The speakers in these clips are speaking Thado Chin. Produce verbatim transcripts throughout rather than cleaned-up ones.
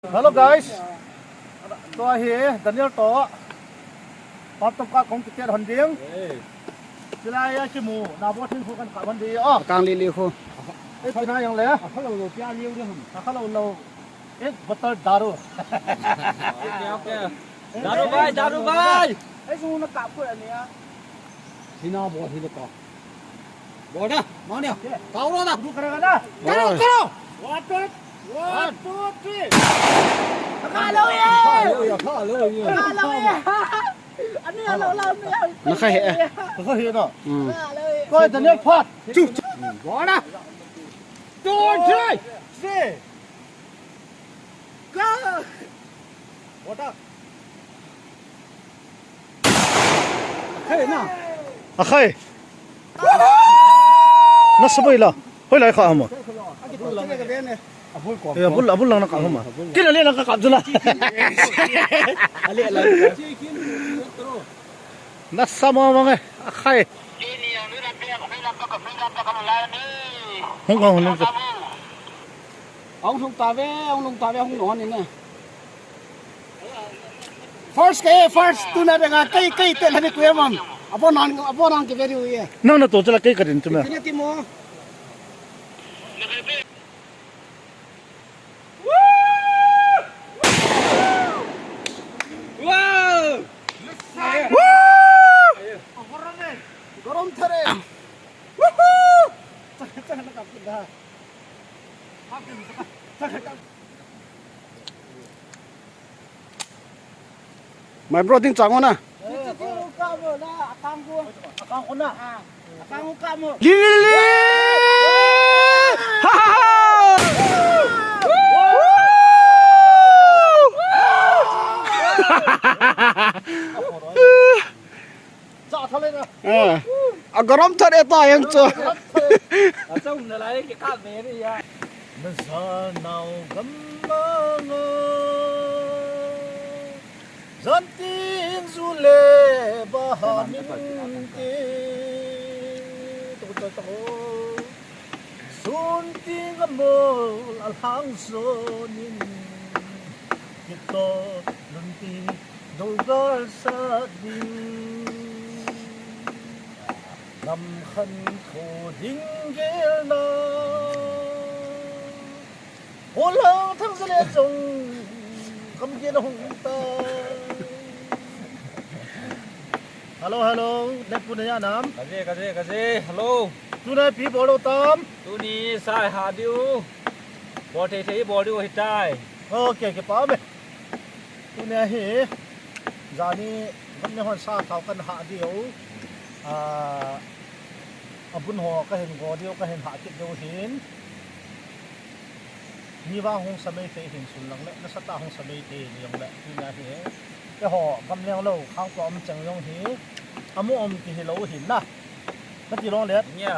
Hello guys. Tua hi Daniel toh. Pap tom ka kong ticket hon ding. Chilai a kimu na bo thing khu kan ka hon ding. Oh. Kang li li khu. Eh, tina yang le. Akha lo lo pia liu ding ham. Akha lo lo. Ek bottle daru. Okay, okay. Daru bhai, daru bhai. Ei, sung na kap ko ani a. Sina bo hi le ko. Bo da, ma ne. Kau lo da. Du kara da. Karo, karo. One, two, one, two, three. Kha lo ye. Kha lo ye, kha lo ye. Kha lo ye. Ani a lo lo ni. Na kha he. Kha he na. Hmm. Kha lo ye. Koi Daniel phat. Chu. Bo da. Two, three. Three. Go! What up? Hey, na. Akhai. Na sabai la. Hoi lai kha hama. Eh, abul, abul lang na kha hama. Kina le na kha kap jula. Ale, ale. Na sama mang eh. Akhai. Hung ka hung ka. Hung hung ta ve, hung hung ta ve, hung hung ni ne. First kei, first, tuna dinga kei, kei te lani kuya mam. Abo nan, abo nan ke very uye. Nang na to chala kei ka din tuma. Tuna ti mo. Wow! Wow! Garam thare. Woohoo! Chaka, chaka, chaka, chaka. My bro, ding chang na. Li, li, li. Ha, ha, ha. Cha tha le na. Eh. A garam thare ta yang chu. A chang na lai ke ka me ri ya. Na za nau gam ma nga. Zan ting zu le ba ha min ti. To, to, to. Sun ting a mol a hlang zo nin. Kito lun ti. Dogar sa ding lam khan kho ding gel na. Holang thang sa le zong kam gel hong ta. Hello, hello. Let pu na ya nam. Kaje, kaje, kaje. Hello. Tuna pi bol tam. Tuni sai ha diu. Bol thei thei bol diu hitai. Okay, kipa me. Tuni hi, jani, gamle hon sa thao kan ha diu. Ah, abun ho ka hin go diu, ka hin ha kit diu hin. Mi va hung sa mai thei hin sun lang le, na sa ta hung sa mai thei ni jong le, tuni hi. Keiho, gamle lo, khang ko am chang jong hi. Amu om ki hi lo hin na. Ka ti long le. Nya.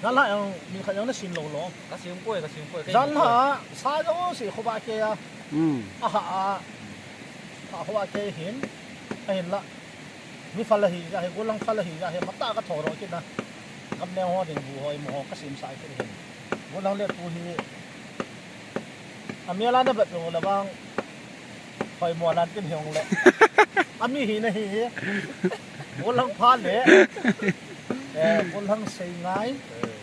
Jan ha jong, mi khat jong na sin lo lo. Ka sin poi, ka sin poi. Jan ha, sa jong si kho ba ke ya. Hmm. Aha, a. Kha hoa kei hin, ahin la. Mi fal ahi, ahi, golang fal ahi, ahi, mata ka thoro kit na. Gamle ho ding bu ho, i mo ho, ka sim sa kit hin. Golang le tu hi. Amia la na bat lo la bang. Hoi mo lan tin hiong le. Ami hi na hi hi. Golang pha le. Eh, golang sei ngai.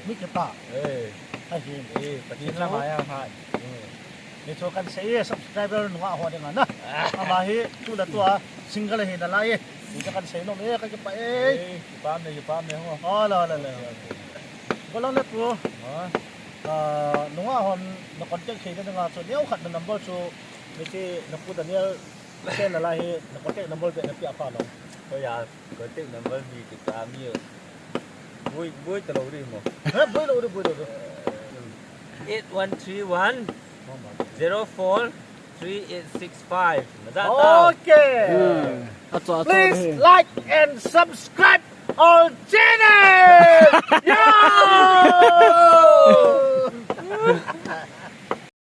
Mi kita. Eh. Ahi. Eh, Pathen la ma ya ha. Eh. Ni chu kan sei e, subscriber nunga ho ding ana. Ama hi tu la tua single hi na lai e. Ni chu kan sei nom e, ka kipa e. Eh, kipa me, kipa me ho. Oh, la, la, la. Golang le pu. Ha. Ah, nunga hon na contact thei na nga chu neo khat na number chu ni ti na pu Daniel send na lai hi na contact number be na pia pa lo. Ko ya. Contact number bi ti ka mi. Bui, bui ta lo ri mo. Ha, bui lo ri, bui lo ri. Eight one three one zero four three eight six five. Na da ta. Okay. Hmm. Acho, acho. Please like and subscribe our channel. Yo!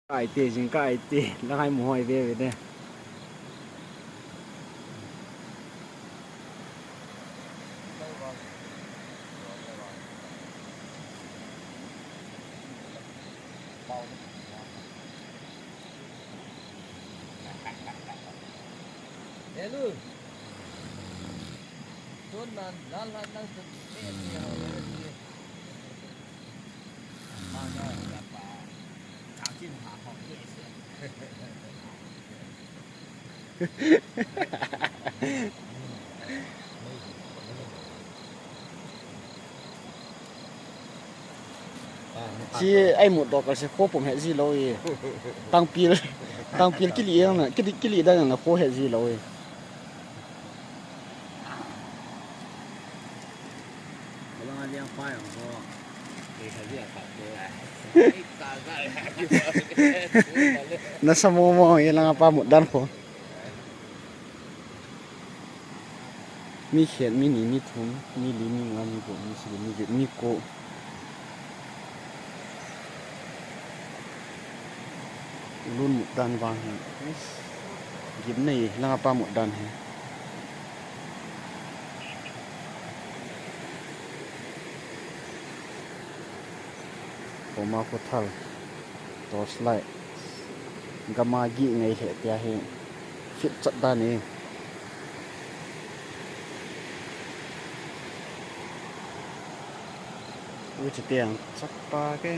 Kai te, jing kai te, la kai mo hoi ve ve de. Hello. Tuan nan, nan, nan, nan, tu, ni, ni, ni, ni. Mana, apa? Kaki mahal, yes. Chi ai mut dok kal se kho pum he ji lo e. Tangpil, tangpil kili ang na, kili, kili dang na kho he ji lo e. Nasa mo mo, ilang apa mut dan kho. Mi khat, mi ni, mi thum, mi li, mi nga, mi gup, mi sagi, mi get, mi ko. Lun mut dan vang hi. Gim nei, lang apa mut dan hi. Koma ko thal. Torchlight. Gama gi ngai he tia hi. Fit chat dan e. Ui, chi tiang, chapa ke.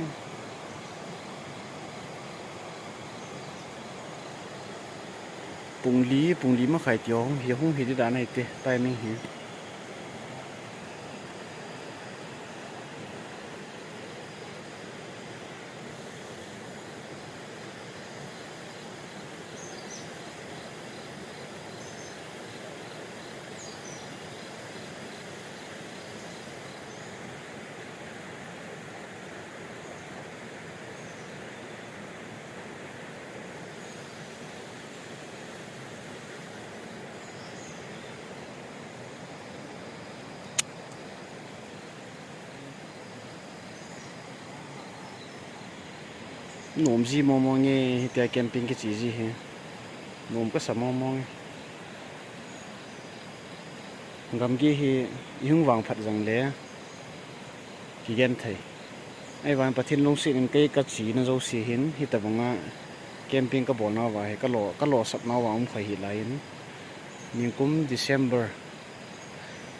Pung li, pung li makhai ti hung hi, hung hi di dan ai te, timing hi. Nom ji momo nge, hitia camping kichi ji hi. Nom kasa momo nge. Gamgi hi ihung vangphat jongle kigen thei. Ahivangin Pathen lungset in kei kachena jouse hin, hitabanga camping kabol nauva hi, kalo, kalosap nauva um kha hi laiyin. Nikum December,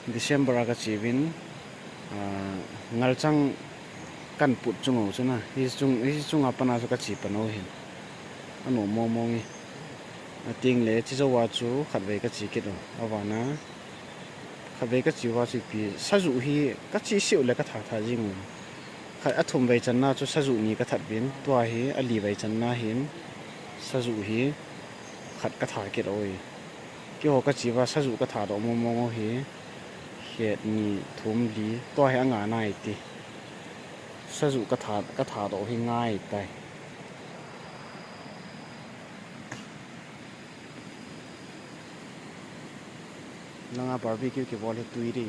December a kache uvin, ah, ngalchang kan put chung u chuna, hiche chung, hiche chunga pat a chu kache pan u hin. Anom momo nge. Atengle, hiche jouva chu khatvei kache kit u. Avana, khatvei kache uva chu ipi, sajuh hi kache seh u le katha tha jing u. Khat athum vei channa chu sajuh ni kathat uvin, tua hi ali vei channa hin sajuh hi khat katha kit u hi. Keiho kache uva sajuh katha doh momo u hi, khat, ni, thum, li, tua hi anga nai ti. Sajuh katha, katha doh hi ngai tai. Langa barbecue kibol hi tui di.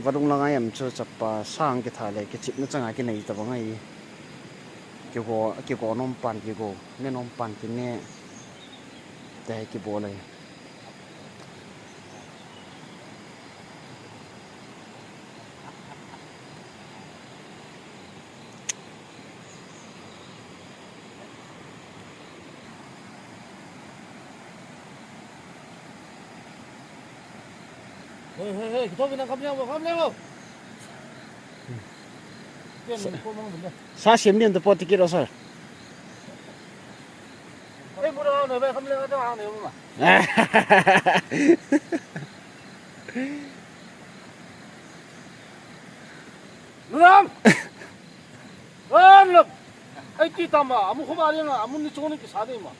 Vadung langa em chu chapa sang kitha le kichepna changa kinei tabang ahi. Kigo, kigo nom pan kigo, ne nom pan kine. Te kibol ahi. Hei, hei, hei, kito kina kam liang bo, kam liang bo. Sa, sa sem din to po ticket o, sir. Ei, mura ne ba kam liang to ang ne ma. Nuram! Wan lop! Ai ti tama, amu khoba ri nga, amu ni choni kisa ni ma.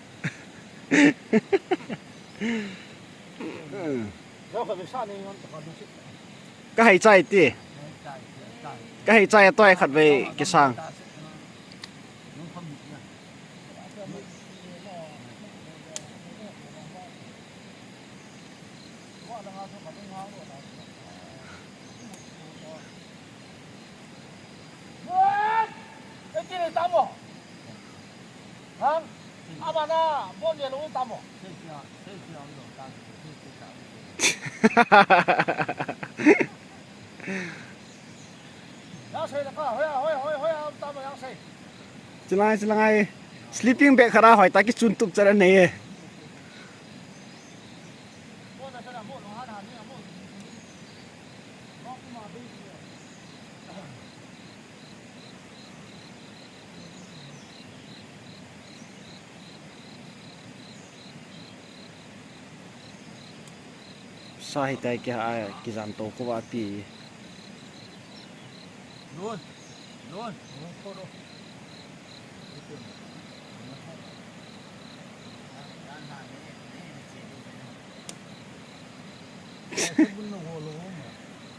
Jao kha be sa ni ngon ta ka du si. Ka hai chai ti. Ka hai chai toi khat ve kisang. Chilai, chilai. Sleeping bag khat a hoi ta kichun tup chat anei e. Sa hitai kei a kijam to ko va pi. Lun. Lun.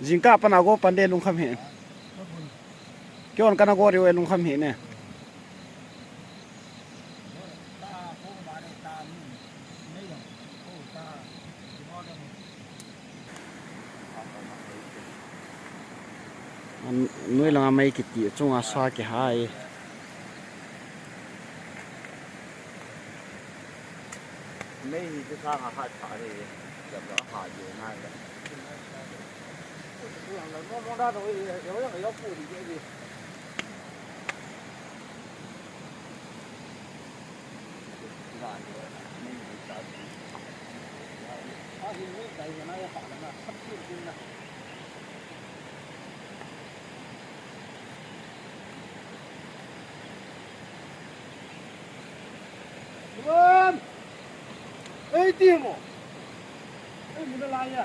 Jingkah pana go pan de lungkham hi. Kei on kana go riu e lungkham hi ne. An-, noi langa mei kiti chunga sa kihai. Mei hi chu sanga hat pha ni, jam la ha je ngai la. Mo mo da do, yo yo yo pu di ke di. Ei, ti mo. Ei, mo na la ya.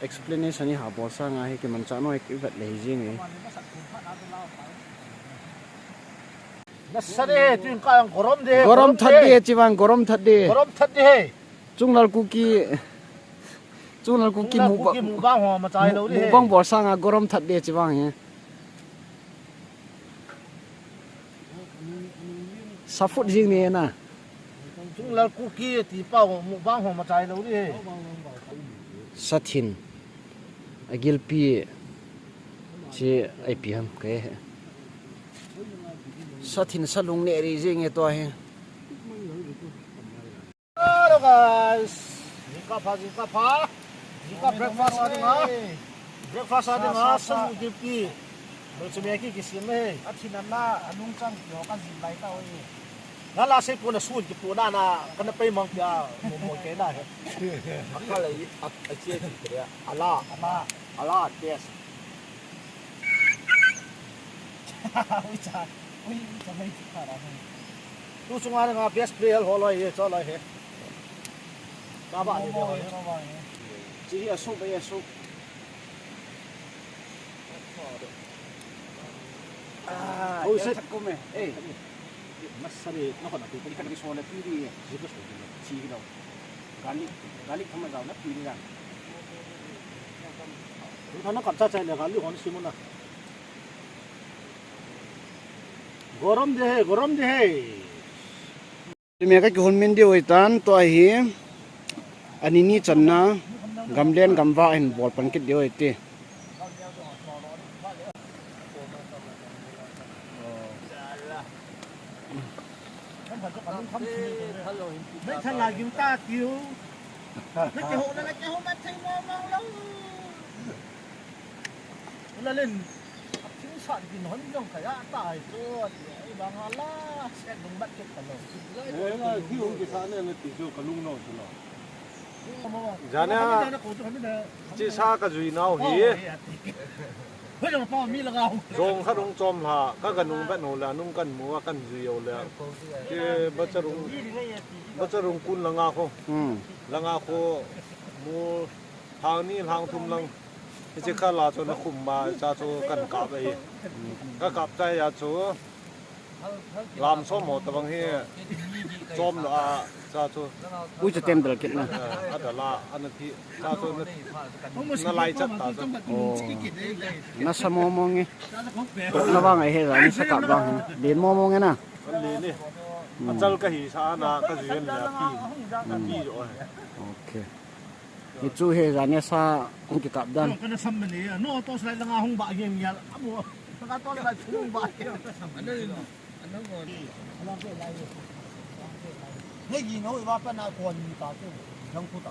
Explanation hi ha bol sanga hi kimanchah noi kivet le hi jing e. Nasa de, tu in ka yang gorom de, gorom that de, chivang gorom that de. Gorom that de. Chunglal Kuki, Chunglal Kuki mukbang ho machai lou de. Mukbang bol sanga gorom that de chivang hi. Sa phut jing ni na. Chunglal Kuki ti pa ho mukbang ho machai lou de. Sa thin. Agilpi. Chi ai pi ham ke. Sa thin sa lung ne ri jing e to he. Hello guys. Jingkah pha, jingkah pha. Jingkah breakfast a dinga. Breakfast a dinga, sa, sa, sa. Sa gilpi. Lo chumi ki kisim e. A thin a na, a nung chang ki ho ka jin lai ta oi. Na la sei pu na sun ki pu na na, kana pei mang pia, mo mo ke na he. A ka le, a, a che ti te a la. A la. A la test. Ui cha, ui, ui cha, mai cha ra. Tu chunga nga best player ho loi he, cho loi he. Ka ba ni de ho he. Chi hi a su, ba a su. Ah, oh, set. Thak ko me. Eh. Masa ni, na ko na tu. Ni ka ni so na ti di. Ni ko so ni. Chi hi lo. Garlic, garlic thama jao na pi ni ga. Tu thana kam cha chai le garlic hon si mo na. Gorom de he, gorom de he. Tumi a ka kihon min diu ahitan, tua hi ani ni channa. Gamlen gamvah hin bol pan kit diu ahi ti. Nei than la gim ta tiu. Nei ke ho la, nei ke ho ma thei mo mo lo. La len. Thing sat gin hon jong ka ya ta ai chu. Ai bang a la. Set dong bat ke ka lo. Eh, na, thi hung kisa ne, na ti chu ka lung no chu lo. Jana, chesa ka jui nau hi. Jong khat hung chom lha, ka ga nung vet nau le, nung kan mu a kan jui u le. Ke bacharung, bacharung kun langa kho. Hmm. Langa kho mu thang ni thang thum lang. Hiche kha la chu na khum ma cha chu kan kap ahi. Ka kap chai a chu. Lam som ho tabang hi chom lo a, cha chu. Ui, chu tem dal kit na. Eh, a dal a, ana thi, cha chu na, na lai chat ta chu. Oh. Na sa mo mo nge. Na vang ai he la, ni sa kap vang he. Len mo mo nge na. Len ni. Hmm. A chal ka hi sa na, ka jui le pi. Na pi jo. Okay. Hichu he jana sa hung kikap dan. Kana sam mani, no, to slai langa hung ba hiam hial. Amo, ka to slai hung ba hiam. Nei gi no, i ba pa na kon ni ta chu. Jang ku ta.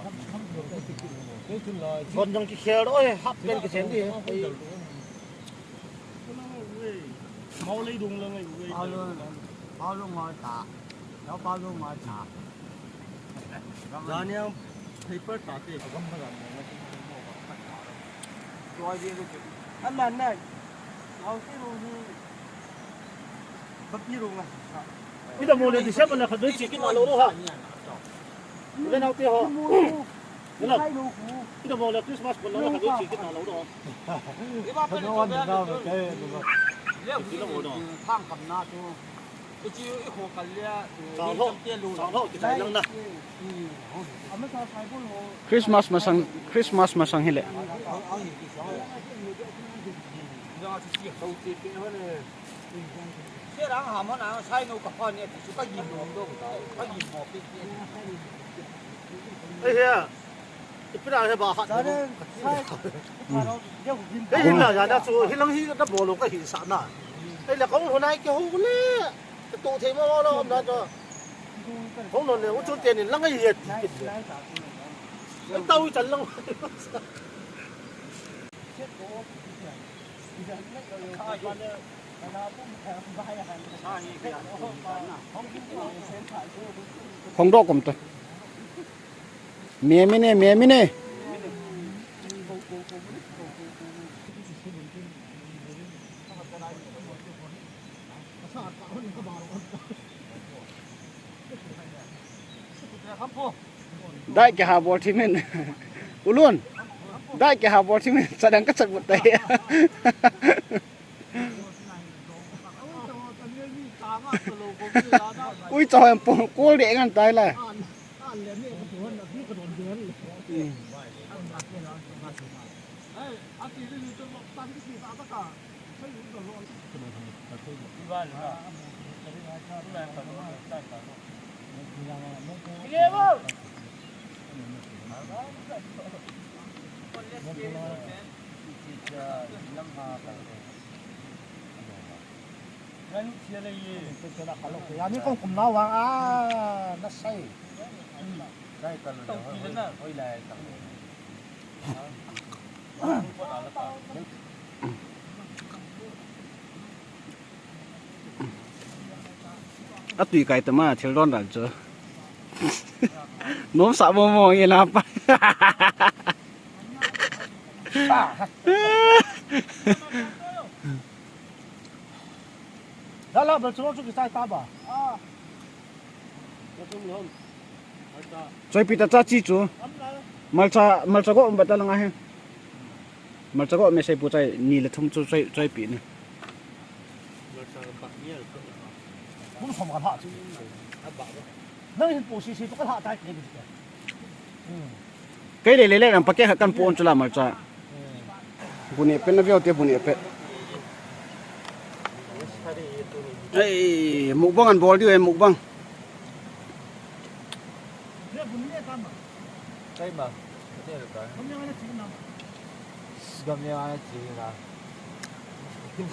Kon jang ki khel, oi, hap pen ki chen di. Mau lei dung lang ai. Mau lei. Mau lei ngoi ta. Nau pa lo ma cha. Jani ang paper ta te. Agam na gam na. Joy de de. An nan nan. Nau ti ru ni. Ba pi ru nga. Ida mo le di siya pala kadoi chicken alo ro ha. Ida nau ti ho. Ida. Ida mo le Christmas pala kadoi chicken alo ro. Iba pa ni. Thang kam na tu. Christmas masang, Christmas masang hile. Ei, hia. Ipi na he ba hat. Ei, hina ya na chu, hilang hi na bol lo ka hi sa na. Ei, la kong ho nai ke ho le. Ka tu thei mo lo, om na to. Hong non le, u chun tian in lang ai yet. Ai tau i chan lang. Hong do kom to. Me mi ne, me mi ne. Dai ke ha bol thimin. Ulun. Dai ke ha bol thimin. Sadang ka sat mut tai. Ui, chawem pong kol de ngan tai la. Ani kong kum na wang a, na sai. Atui kai tama thil don dan chu. Nom sa mo mo nge na pa. Dala bel chu chu kisai ta ba. Choi pi ta cha chi chu. Malcha, malcha go um ba ta langa he. Malcha go me sei pu chai ni le thum chu choi, choi pi ni. Malcha ba ni al ko. Bum som ka ha chu. Nang hin pu si si chu ka ha tai ke ni. Kei le le le nang packet khat kan pu on chu la malcha. Bu neh pet na veu te bu neh pet. Ei, mukbang an bol diu e mukbang. Gamle ana china.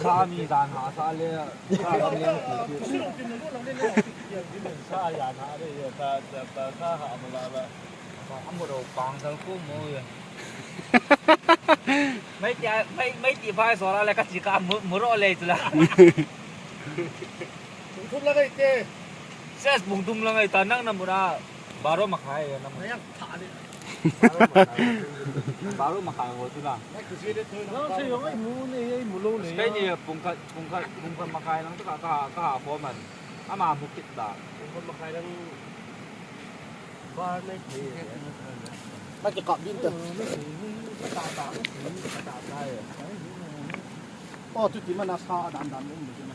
Kami dan ha sa le. Gamle ana china. Sa ya na le ya ta ta ta sa ha ma la la. Amuro pang sang ku mo ya. Mai ti mai mai ti phai so la le ka chi ka mu ro le chu la. Thum la kai te. Ses bung thum la kai ta nang na mu na. Baro makhai na mu. Nang tha le. Baro makhai ho chu na. Nang se yo ai mu ne ai mu lo ne. Kai ni pung khat pung khat pung khat makhai nang ka ka ka ha ko man. Ama mu kit da. Pung khat makhai nang. Ba ne ke. Nang ke kap din ta. Ta ta ta ta. Oh, tu ti mana sa dan dan um de na.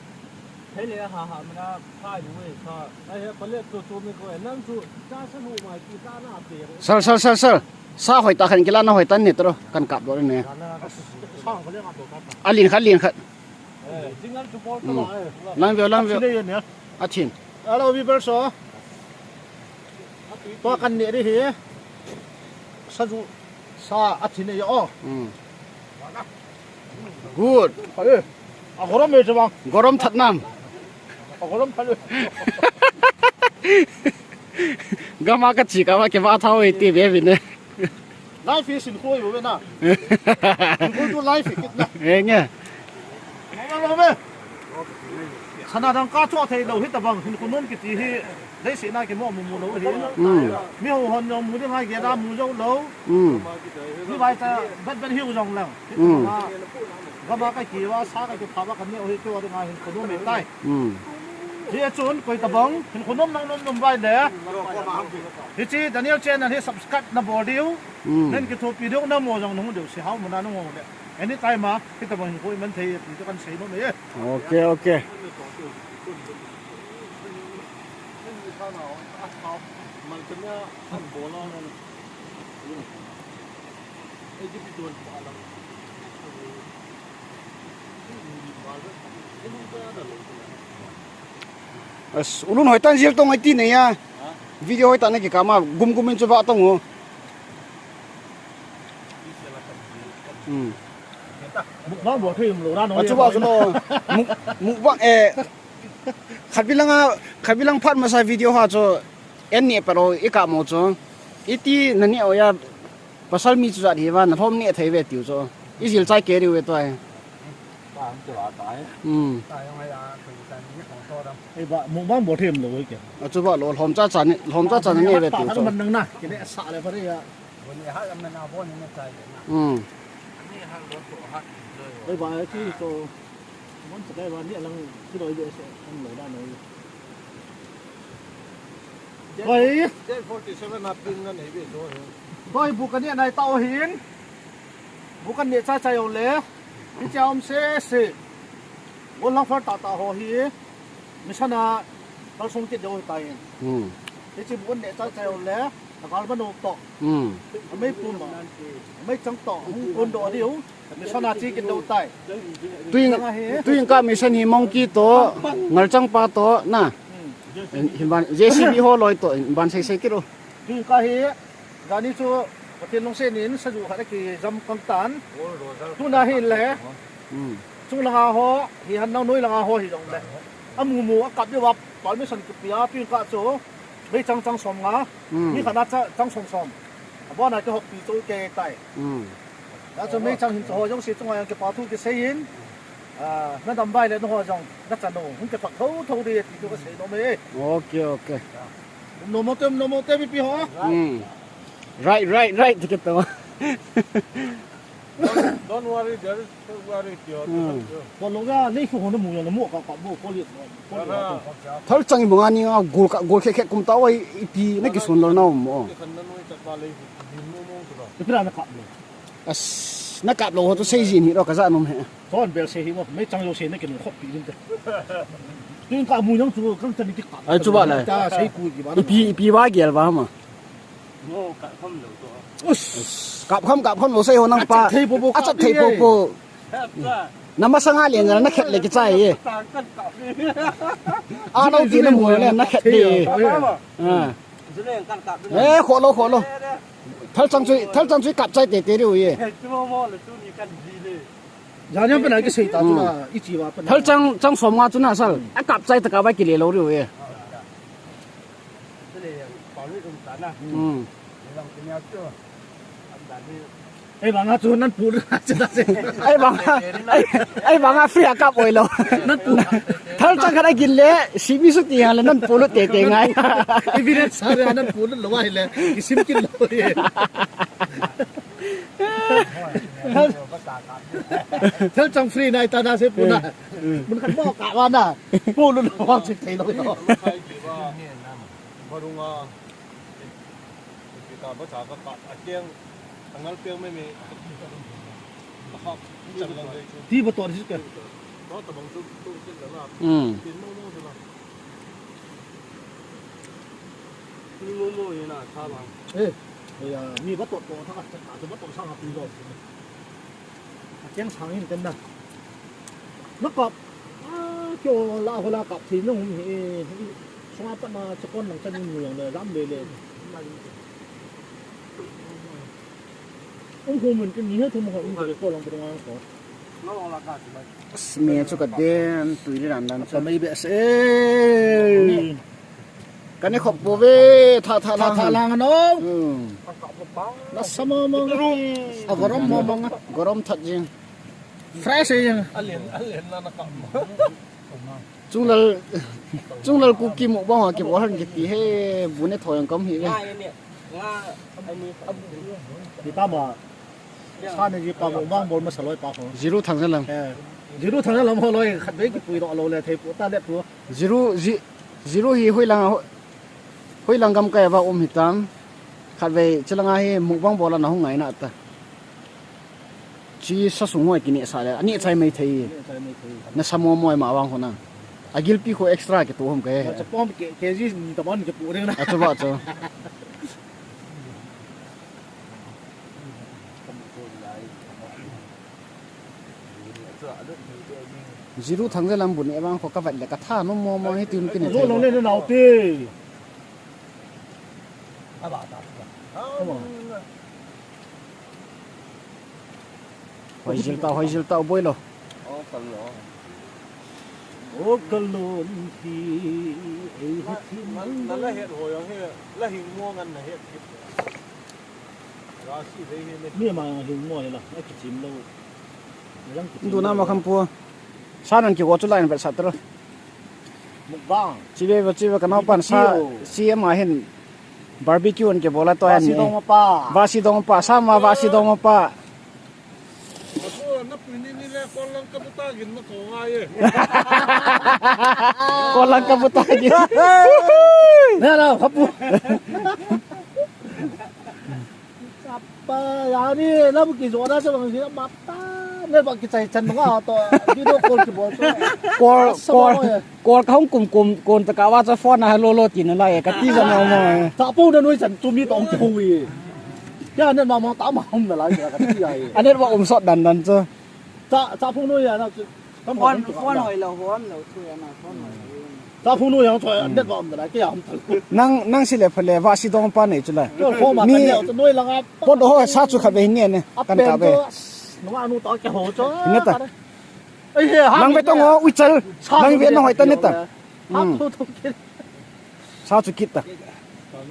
Hele ha ha mana phai lu e kha. Ai he pale tu tu mi ko nang tu ta sa lu mai ti ta na pe. Sir, sir, sir, sir. Sa hoi ta khan kila na hoi ta ne tro kan kap do ne. Sa ko le kap do kap. A lin khat, lin khat. Eh, jing an tu bol to la e. Lang veo, lang veo. Chile ye ne. A thin. Hello, viewers, oh. Tua kan neh ding ahi. Sa ju, sa a thin ahi o. Hmm. Good. Hai. A gorom e chu bang. Gorom that nam. A gorom that e. Gam a ka chi ka ma ke ba thau e ti ve vi ne. Live hi sin khoi bo ve na. Sin khoi tu live hi kit na. Eng e. Sana dang ka cho thei lo hi ta bang hin khunun kiti hi. Dei si na ki mo mu mu lo hi. Hmm. Mi ho hon jong mu ding a ge da mu jo lo. Hmm. Mi bai ta bet bet hiu jong lang. Hmm. Gam a ka ki wa sa ka ki pha wa ka ne o hi ki wa ding a hin khunun me tai. Hmm. Hi a chun koi tabang, hin khunum nang num num vai le. Hichi Daniel channel hi subscribe na bol diu. Hmm. Nen kithopi diu na mo jong nung diu si hau mo na nung le. Anytime a, hi tabang hin koi man thei ti kan sei nom e. Okay, okay. As, ulun hoitan jil tong ai ti nei a. Video hoitan na kikama gum gum in chu va tong o. Hmm. Mukbang bol thei um lo ra no. Achu ba chu no. Muk, mukbang, eh, Khatvei lang a, khatvei lang phat masa video ha chu, en neh pet o, i kap mo chu. Iti na neh o ya, pasal mi chu jat hi va, na lhom neh thei ve tiu chu. I jil chai kei diu ve tua. Hmm. Ei ba, mukbang bol thei um lo ke. Achu ba lo, lhom cha cha neh, lhom cha cha na neh ve tiu chu. Man nang na, ke ne sa le pha re ya. Hmm. Ei ba, ki chu. Mon sa kai ba ni lang kiloi le se ang loi da noi. Hoi. J forty-seven a pin na nei ve so he. Hoi, bu kan neh nai ta o hin. Bu kan neh chai chai o le. Hiche a um se se. Gol lang far ta ta ho hi. Mission a kalsong kit deu tai. Hmm. Hiche bu kan neh chai chai o le. Agal ba no to. Hmm. Amei pum. Amei chang to. Hung kon do diu. Mission a chi kin do tai. Tuin, tuin ka mission hi monkey to, ngalchang pa to, na. Hmm. Hin ban, J C B ho loi to, hin ban sei sei kit o. Tuin ka hi, jani chu, Pathen lungset in, sa ju khat a kijam kang tan. Tuna hin le. Hmm. Chung langa ho, hi han nau noi langa ho hi jong le. Amu mu, a kap diu a, permission kipe a, tuin ka chu. Mei chang chang som nga. Hmm. Mi khat na cha-, chang som som. Abon a kihop pi chu kei tai. Hmm. Ya chu mei chang hin chu ho jong si chunga yang kipa thu kisei in. Ah, na dam bai le na ho jong. Na chan o. Hung kipak tho tho di ti chu ka sei nom e. Okay, okay. Nom mo te, nom mo te mi pi ho. Hmm. Right, right, right. Ti ke to. Don't, don't worry, there is Hmm. Ko lo ga, nei ko hon mu ya na mu ka ka bu ko li. Thal chang i mu nga ni nga gol ka, gol khe khe kum ta oi ipi na kisun lo na um o. Ipi ra na kap lo. As, na kap lo ho to sei jin hi ro ka ja nom he. Kon bel sei hi mo, mei chang lo sei na kin khop pi din te. Tuin ka mu yang chu kan chan ni ti kap. Ai chu ba le. Ta sei ku ki ba. Ipi, ipi ba gel ba ma. Us. Kap kham, kap kham lo sei ho nang pa. Achat thei popo, kap thei popo. Na masanga le na khet le kichai e. A lo ti na mu le na khet de. Ah. Eh, kho lo, kho lo. Thalchang chu, thalchang chu kap chai tete diu e. He, chu mo mo le chu ni kan di le. Jani pe na kisei ta chu na, hmm, i chi va pe na. Thalchang, chang som nga chu na sal. A kap chai ta ka ba kile lou diu e. Chule yang pa lu dum ta na. Hmm. Ni lang chu nia chu. Am da ni. Ei banga chu nan pu lu na chu na se. Ei banga, ei, ei banga free a kap oi lou. Nan pu. Thalchang khat a gin le, sibi su ti ha le nan pu lu tete ngai. Evidence sa le nan pu lu lou ai le, i sim kit lou e. Thalchang free nai ta na se pu na. Mun khat mo ka wa na. Pu lu lou wa se thei lou yo. Marunga. Ka ba cha ka ka a keng. Angal peng me me. Ka kap. Chan lang dei chu. Ti ba to si ke. Ba ta bang chu tu chin la la. Hmm. Tin mo mo se la. Tin mo mo ye na cha bang. Eh. Oya, mi ba to to tha ka cha ka ba to sa ka pi lo. A keng sang in ten da. Na kap. Ah, kyo la ho la kap thi na hum hi. Sunga pa na chakon lang chan ni yang le lam le le. Um hum min kin ni he thum ka um ka ko lang pa nga ko. Sme chu ka den tui ri ran dan chu. Ka mai be se. Ka ne khop po ve, tha tha lang. Tha tha lang no. Hmm. Na sama ma. A gorom mo mo nga. Gorom that jing. Fresh jing. Alen, alen na na kam. Chunglal, Chunglal Kuki mukbang ha kibol han kiti he, bu ne thoi ang kam hi ve. Nga, nga, nga, amu, amu. Kita ma. Sa ne ji pa mukbang bol masa loi pa ko. Jiru Thangjalam. Eh. Jiru Thangjalam ho loi khat vei kipui lo lo le thei pu ta le pu. Jiru, ji, Jiru hi hoilang, hoi, hoilang gam kai va um hitam. Khat vei chilang a hi mukbang bol a na hung ngai na ta. Chi sa sung hoi kini sa le, ani chai mai thei. Ani chai mai thei. Na sa mo mo ma wang ho na. A gilpi ko extra ke to hom ke. Cha pom ke, ke ji ni ta ban ke pu ding na. A chu ba chu. Jiru Thangjalam bu ne bang ko ka vat le ka tha no mo mo hi tin kin. Zo long le na nau te. Hoi jil ta, hoi jil ta, boi lo. O kal lo. O kal lo, hi, ei, hi, na, na, na la het ho yang he, la hing mo ngan na het kit. Ra si ve he le. Mi ma yang hing mo le la, a ki chim lo. Yang ki chim. Du na lo. Ma kham pu. Sa nan ki go chu la in vet sa tro. Mukbang. Chive, chive, ka naopan sa, video. C M a hin barbecue an kibol a to. Vasi dong pa. Vasi dong pa, sa ma vasi dong pa. Apo, na pui ni ni le, ko lang ka buta gin ma ko ngai e. Ko lang ka buta gin. Na, na, hapu. Apa, ya ni, na bu ki zo na sa bang si, mata, ne bang ki chai chan nga to, video call kibol to. Call, call, call ka hung kum kum, kon ta ka wa cha phone na lo lo ti na lai, ka ti jong mo mo. Cha pu na noi chan tu mi tong ki hui. Ya ne ma ma ta ma hum na lai ka ti ya. Anet wa um sot dan dan chu. Cha, cha pu noi ya na chu. Phone, phone hoi lo, phone lo, thu ya na, phone hoi lo. Cha phone nu yang choi, net ba um da lai, ke ya um ta. Nang, nang si le pha le, vasi dong pa nei chu la. Cho phone ma kan leo, noi langa. Pot ho, sa chu khat ve hin ne, kan ka ve. Nung anu to ke ho cho. Ne ta. Ei he, ha. Nang ve tong ho, ui chal. Nang ve nang hoi ta ne ta. Ha, to to ke. Sa chu kit ta.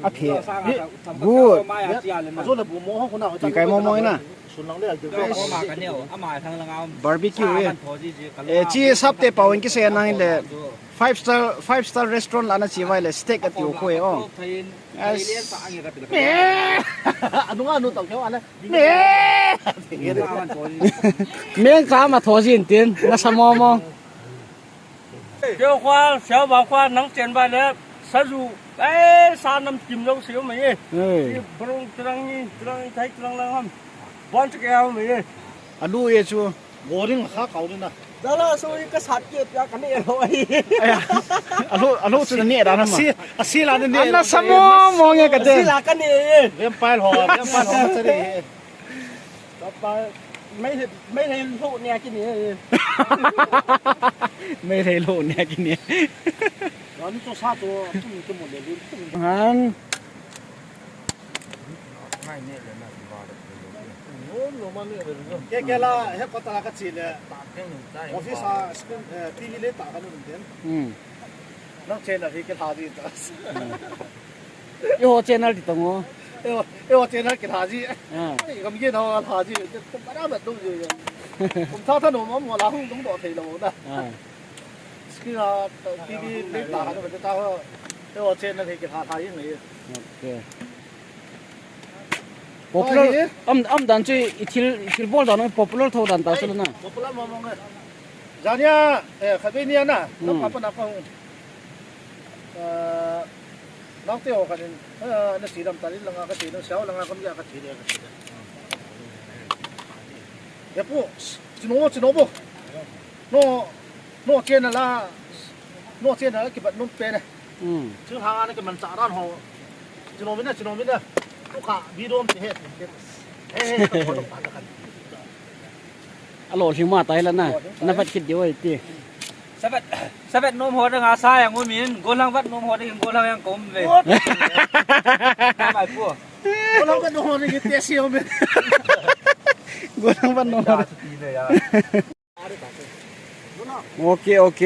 A phe. Good. Ti kai mo mo na. Barbecue e. Eh, chi sap te pau in kisei nang le. Five star, five star restaurant la na chi vai le steak a tiu khu e o. Yes. Anu anu tau keu ana. Meng ka ma tho jin tin na sa mo mo. Keu khua, siau ba khua, nang chen ba le, sa ju, eh, sa nam kim lo siu mai e. Ei. Ti brong trang ni, trang ni, thai trang lang ham. Bon chak e ham mai e. Alu e chu. Boring kha kau ni na. Dala so i ka sat ke pia ka ne lo ai. Aya. Alu, alu chu na ne da na ma. Asi, asi la ne ne. Ana sa mo mo nge ka te. Asi la ka ne e. Vampire ho, vampire ho ma chari e. Papa, mai, mai lei lo ne ki ne. Mai lei lo ne ki ne. Wan to sa to, tu ke mo le lu. Han. Ke, ke la, he kota la ka chi le. Office a screen, eh, T V le ta ka nun den. Hmm. Nang channel hi ke la di ta. Hmm. Eiho channel ti tong o. Eiho, eiho channel ke la di. Ah. Ai, kam ke na la di. Te para ba dong yo. Kum tha tha no ma mo la hung dong do thei lo da. Ah. Screen a T V le ta ka nun ta ho. Eiho channel hi ke la la yin le. Okay. Popular, am, am dan chu i thil, i thil bol dan, popular tho dan ta chu na. Popular ma mong e. Jania, eh, khabe nia na, hmm, na pa pa na pa hung. Eh, nang te ho khanin, eh, na si dam ta ni langa ka si, na siau langa kam ya ka si de, ka si de. Ya pu, chino, chino bo. No, no channel a, no channel a kibat nom pen e. Hmm. Ching hang ana kiman cha ran ho. Chino mina, chino mina. Tu ka bi dom ti he. He, he, ka ko ta kan. Alo lhima ta hila na. Na vat kit diu ai ti. Sabat, sabat nom ho dang a sa yang umin, golang vat nom ho dang golang yang kom ve. Mai pu. Golang vat nom ho dang te si umin. Golang vat nom ho. Ya, ti le ya. Ok, ok.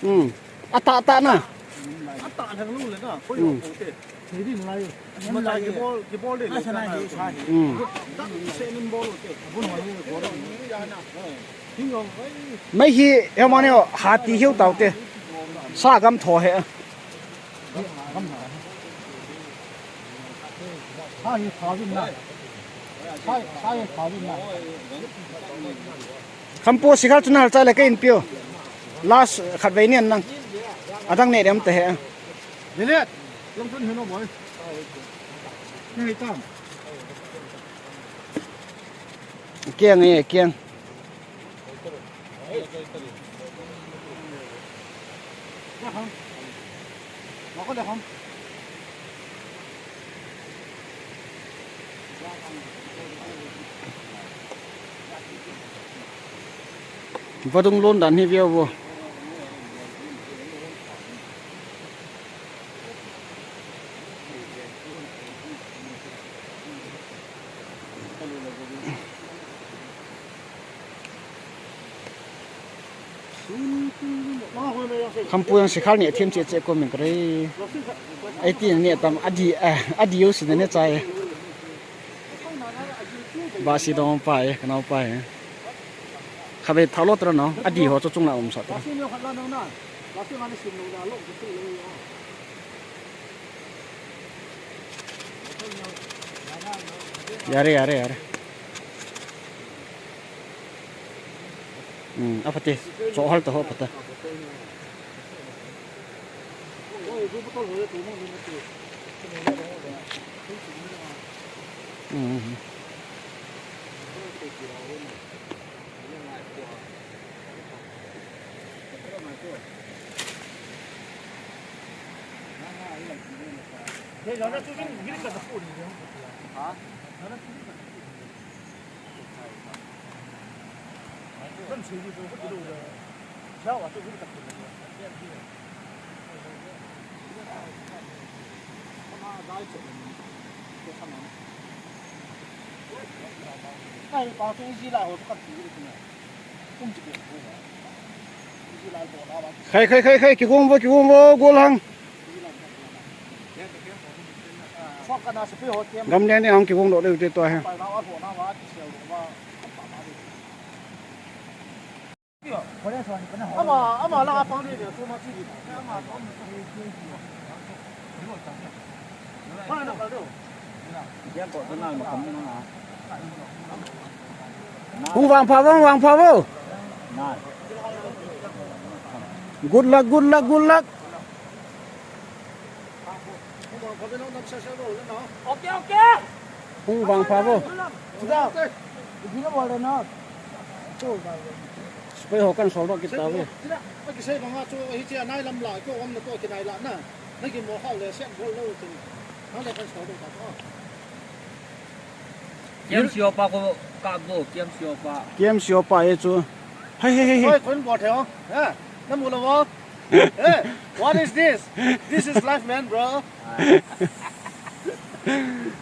Hmm. Ata, ata na. Hmm. Hmm. Mai hi, he mani o, hati hiu tau te. Sa gam tho he. Khampu sikhar chun hal chai le ka in piu. Last khat vei nian nang. Adang ne dem te he. Lele, long chun hino boy. Nei tam. Kiang e, kiang. Vadung lon dan hi viau vo. Khampu jong sikhar ne them che che ko min kare. Ai ti ne tam adi, eh, adi yo sin ne chai. Ba si dong pai, kanao pai. Khabe thalo tra no, adi ho cho chung la um sa tra. Yare, yare, yare. Hmm, aphate. Cho hal to ho phata. Hmm. Khai, khai, khai, khai, kigong vo, kigong vo, gol hang. Gamlen ni hang kigong doh deu te tua he. Hung vangpha vo, hung vangpha vo. Good luck, good luck, good luck. Okay, okay. Hung vangpha vo. Sepai ho kan sol doh kit tauve. K M C O pa ko kap vo, K M C O pa e chu. Hei, hei, hei, hei. Oi, kon bol the ho. Ha? Na mu lo vo. Hey, what is this? This is life, man, bro.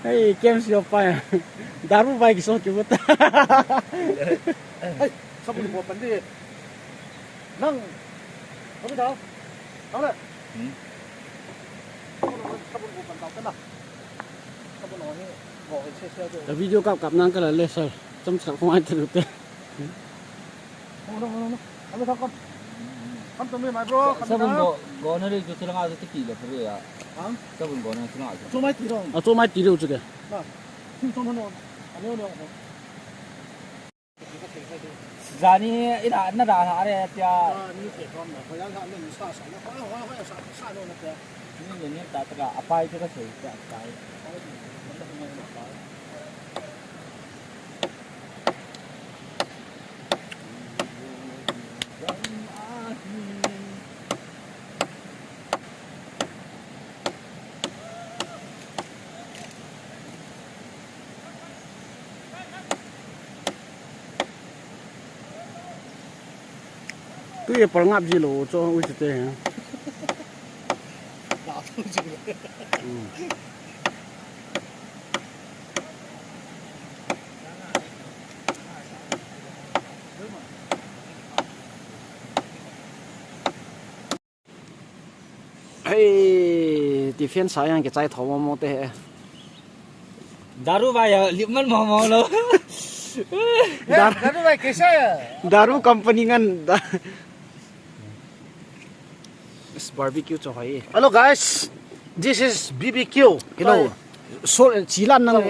Hey, kem sio pa. Daru bai kiso ki buta. Hey, sabun ko pandi. Nang. Sabun tau. Tau le. Hmm. Sabun ko pan tau kana. Sabun ko ni. Ko che che. Video kap kap nang kala le sir. Cham cham ko ai tu te. No, no, no, no. Come, come, come. Come to me, my bro. Come down. Sabun go, go na ri chu thilanga chu tiki le pure ya. Hang? Sabun go na thilanga chu. Chu mai ti rong. A chu mai ti rong chu ke. Na. Chu chu no. Ani no. Jani ina na da ha re tia. Ah, ni ke rom na. Ko ya ha ni sa sa. Ho ho ho sa sa no na tia. Ni ni ni ta ta ka apai chu ka sei ta apai. Tui e pal ngap ji lo cho u chi te he. Hmm. Hei, ti fian sa yang ke chai tho mo mo te he. Daru bai ya, lip man mo mo lo. Dar- Daru bai kaisa ya? Daru company ngan da. Is barbecue cho hai. Hello guys, this is B B Q. Hello. Sol, chilan nang.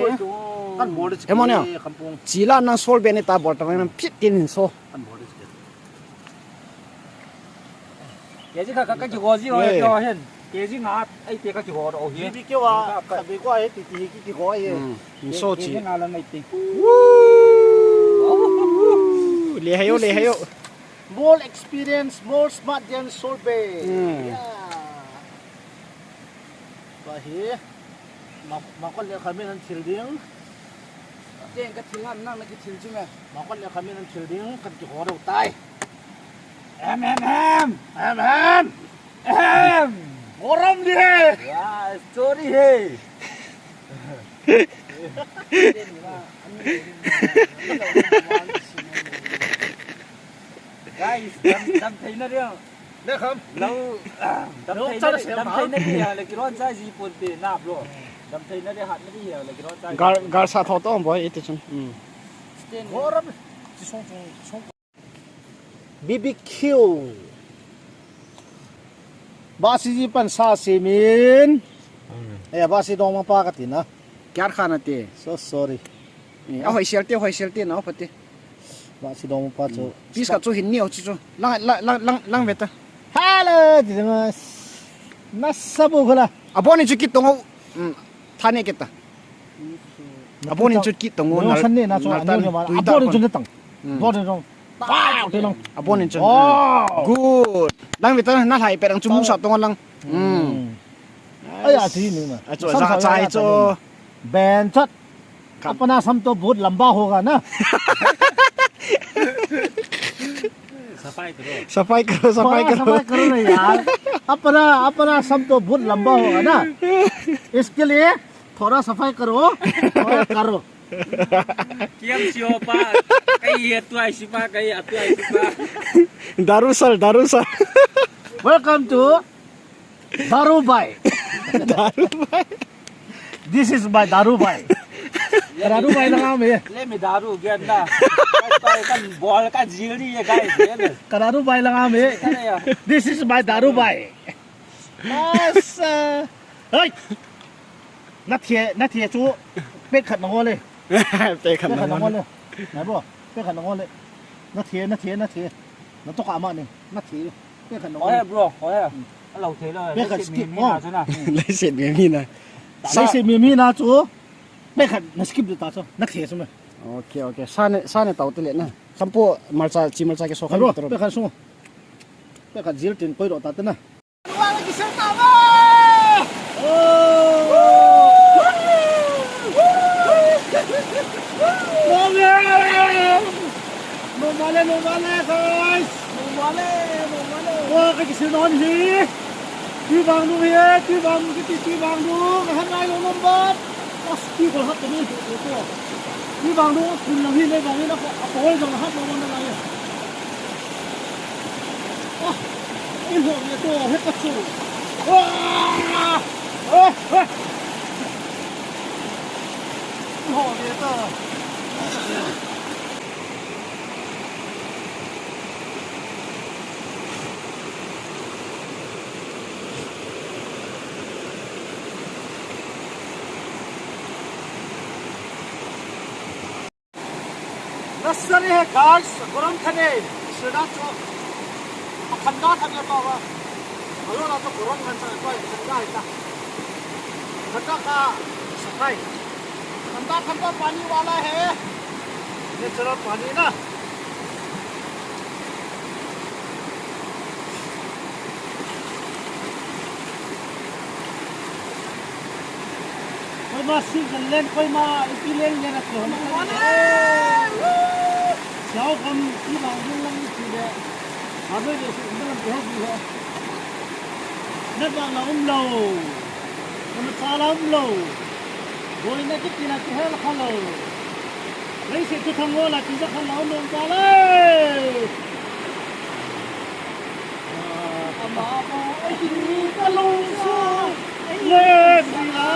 Kan bol de. Emo ne? Kampung. Chilan nang sol be ne ta bol ta nang phit tin so. Kan bol de. Keji kha, kha, kha kiho ji ho. Eh. Kio hen. Keji nga, ai te kha kiho ho hi. B B Q a, kha be ko ai ti ti ki kiho ai. Hmm. Ke-, so keji chi. Nga lang ai te. Woo! Le hayo, le hayo. This is more experience, more smart than Sol Be. Hmm. Yeah. Ba hi. Ma, ma kon le kha min an thil ding. Teng ka thil han nang na ki thil chu me. Ma kon le kha min an thil ding, kan kiho dau tai. Em, em, em. Em, em. Em. Gorom di he. Ya, sorry he. Guys, dam, dam thei na dia. Ne kham. Lo, dam thei na, dam thei na dia, le kiron chai ji pon te na bro. Dam thei na dia hat na dia, le kiron chai. Gal, gal sa tho to boy, iti chun. Hmm. Stand. Gorom. Chi song, song, song. B B Q. Basi ji pan sa simin. Hmm. Eh, basi dong ma pa ka ti na. Kyar khana te. So sorry. Eh, a hoi sel te, hoi sel te na, pate. Basi dong pa chu. Hmm. Pis ka chu hin ni o chu chu. Lang, lang, lang, lang, lang veta. Hello, di mas. Nasa bu kala. Abon ni chu kitong o. Hmm. Thane kita. Abon in chut kit tong. Nal, san ne na chu nal ani tan ne ma. Tui ta abon in chut tang. Hmm. Abon in chut. Wow. Good. Lang vita na lai pe dang chu mu sa tong lang. Hmm. Ai a chi ni ma. A chu sa sa chai chu. Ben chat. Apna sam to bahut lamba hoga na. सफाई करो। सफाई करो, सफाई करो। सफाई करो ना यार। अपना, अपना सम तो बहुत लंबा होगा ना। इसके लिए थोड़ा सफाई करो, थोड़ा करो। Kiam sio pa, kai ye tuai si pa, kai a tuai si pa. Daru sal, daru sal. Welcome to Daru bai. Daru bai. This is my daru bai. Daru bai lang am eh. Let me daru again na. Kan bol kan jil ni ye guys. Ka daru bai lang am eh. This is my daru bai. Masa. Hey. Na thie, na thie chu. Pek khat na ngol le. Pek khat na ngol le. Na bo. Pek khat na ngol le. Na thie, na thie, na thie. Na to ka ma ni. Na thie. Pek khat na ngol le. Oi bro, oi. Alo thei lo. Pek khat skip mi na chu na. Leiset mi mi na. Leiset mi mi na chu. Pek khat na skip ta chu. Na thie chu me. Okay, okay. Sa ne, sa ne tau te le na. Sampo malcha, chi malcha ke so khan. Bro, pek khat su. Pek khat jil tin koi do ta te na. Normale, normale, guys. Normale, normale. Wa ka kisil non hi. Tui bang du hi, tui bang du kiti, tui bang du. Ka han lai lo number. Asti ko hat ni ko. Ni bang do kun lang hi le bang ni na ko a ko jong hat lo na lai. Ah, i ho ye to he ka chu. Ah! Eh, eh. I ho ye to. Nasari hai guys, garam thane, sida cho, akhanda thane to ba, alo la to garam kan sa to akhanda hai ta, akhanda ka sakai, akhanda khanda pani wala hai, natural pani na. Koima sil kan len, koima ipi len len a kilhon a kan len. Siau kam i bang ding lang i ti le. Harvest le su um lam pe ho bi ho. Net bang la um lo. Kama cha la um lo. Boina kiti la kihel kha lo. Leiset thuthang ho la kija kha lo nom ta le. Ama bou ahi ka lungsa le sila.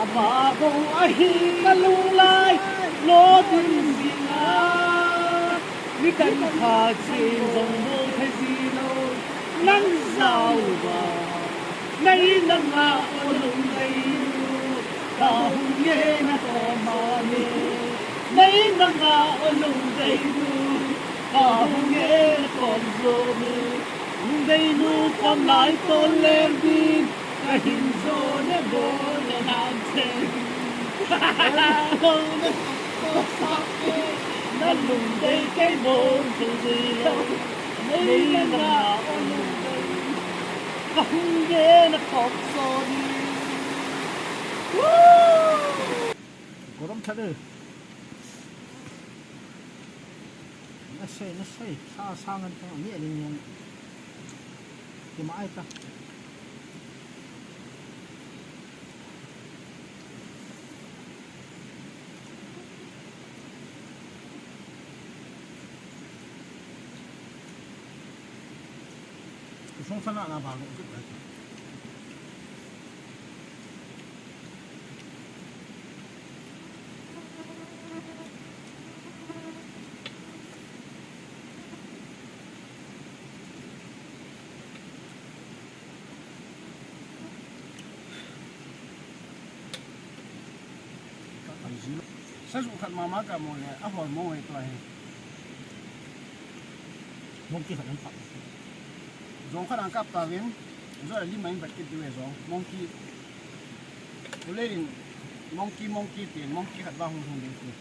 Ama bou ahi ka lunglai lo ding sila. Mi kan kha chen jong bou thei ji lo. Nang jao ba. Nei nanga o lungdei nu. Ka hung ye na ko ma ni. Nei nanga o lungdei nu. Ka hung e kom jo ni, lungdei nu kom lai tol lem din, ka hin jo ne bo ne nan chen. Ko ne ko sa ke, na lungdei kei mo chu zui lo. Nei na na o lungdei, ka hung e na kom jo ni. Woo! Garam that e. Nasei, nasei. Sa, sa ngan tang ni aling yang. Kima ai ta. Kusong sana na ba lo. Sazu khat mama ka mo le, a hol mo e tua he. Monkey khat an kap. Jong khat an kap ta vin. Zo le lima in bat kit diu e jong. Monkey. Ule in monkey, monkey tin, monkey khat ba hung hung ding tin.